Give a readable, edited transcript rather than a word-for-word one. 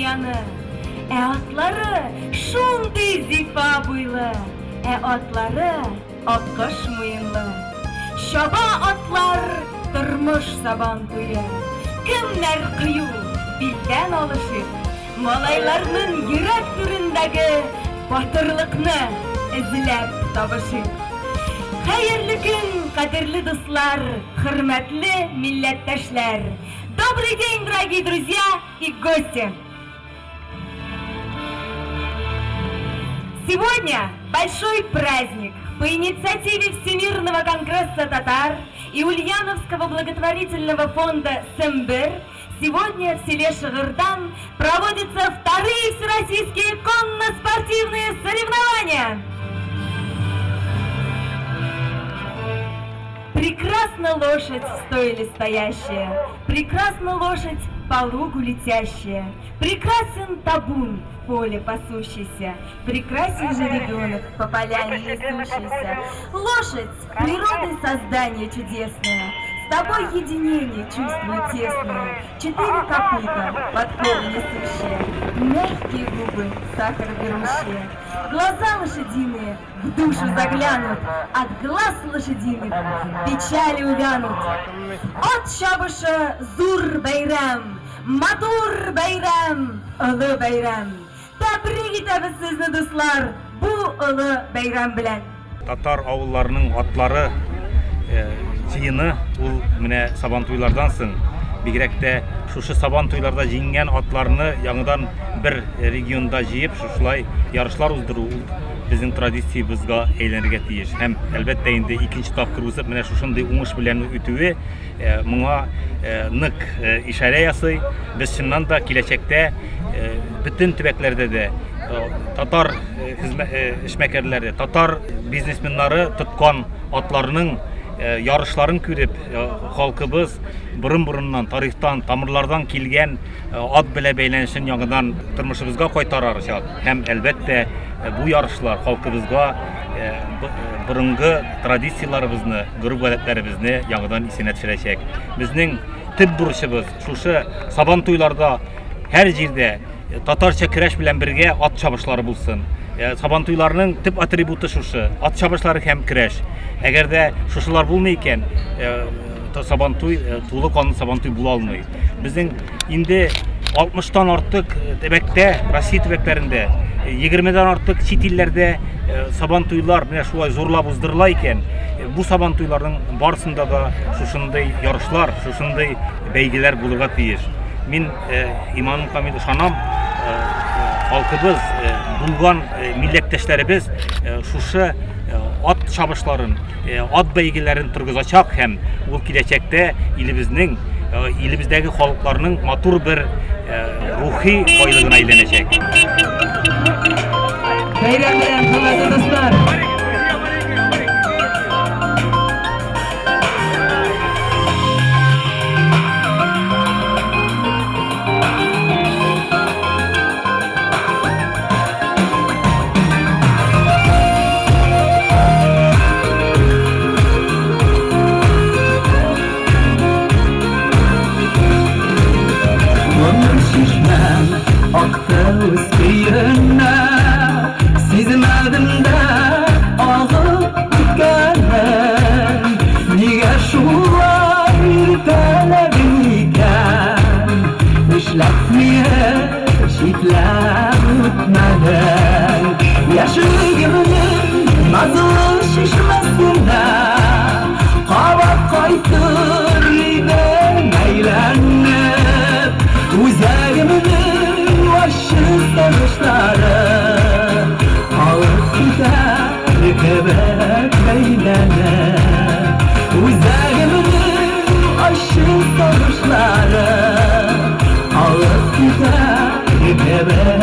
дөньяны. Ә атлары шундый зифа буйлы, Ә атлары аккош муенлы. Чаба атлар тормыш сабан туе. Кемнәр кыю, билдән алышыйк. Малайларның йөрәк түрендәге батырлыкны эзләп табышыйк. Хәерле көн, кадерле дуслар, хөрмәтле милләттәшләр! Добрый день, дорогие друзья и гости! Сегодня большой праздник. По инициативе Всемирного конгресса татар и Ульяновского благотворительного фонда «Сембер» сегодня в селе Шыгырдан проводятся вторые всероссийские конно-спортивные соревнования. Прекрасна лошадь в стойле стоящая, прекрасна лошадь по лугу летящая, прекрасен табун в поле пасущийся, прекрасен же ребенок по поляне несущийся. Лошадь — природой создание чудесное, с тобой единение чувствую тесное, четыре копыта подковы несущие, мягкие губы сахар берущие, глаза лошадиные в душу заглянут, от глаз лошадиных печали увянут. Ат чабышы зур бәйрәм, матур бәйрәм, олы бәйрәм. Тәбрик итәбез сезне, дуслар, бу олы бәйрәм белән. Татар авылларының атлары җыены ул менә Сабантуйлардан соң, бигрәк тә шушы Сабантуйларда җиңгән атларны яңадан бер регионда җыеп, шушылай ярышлар уздыру ул безнең традициябезгә әйләнергә тиеш. Һәм, әлбәттә инде, икенче тапкыр узып, менә шушындый уңыш белән үтүе моңа нык ишарә ясый. Без чыннан да киләчәктә бөтен төбәкләрдә дә татар эшмәкәрләре, татар бизнесменнары тоткан атларның ярышларын күреп, халкыбыз борын-борыннан, тарихтан, тамырлардан килгән ат белән бәйләнешен яңадан тормышыбызга кайтарачак. Һәм, әлбәттә, бу ярышлар халкыбызга борынгы традицияләребезне, гореф-гадәтләребезне яңадан исенә төшерәчәк. Безнең төп бурычыбыз шушы Сабан туйларда һәр җирдә татарча көрәш белән бергә ат чабышлары булсын. Сабантуйларның төп атрибуты шушы, ат чабышлары һәм көрәш. Әгәр дә шушылар булмый икән, Сабантуй тулы канлы Сабантуй була алмый. Безнең инде 60-тан артык төбәктә, Россия төбәкләрендә, 20-дән артык чит илләрдә Сабантуйлар менә шулай зурлап уздырыла икән, бу Сабантуйларның барысында да шушындый ярышлар, шушындый бәйгеләр булырга тиеш. Мин иманым камил ышанам, халкыбыз, булган милләттәшләребез шушы ат чабышларын, ат бәйгеләрен торгызачак һәм ул киләчәктә илебезнең, илебездәге халыкларның матур бер рухи байлыгына әйләнәчәк. Бәйрәм белән, хөрмәтле дуслар! Акты үз көенә, сизмәдем дә агып киткәнен. Нигә шулай иртәләдең икән? Нишләп мине читләп үтмәдең? Яшьлегемнең назлы чишмәсенә кабат кайтыр идем әйләнеп. Үзәгемнең ачы сагышлары алып китәр кебек бәйләнеп. Үзәгемнең ачы сагышлары алып китәр кебек.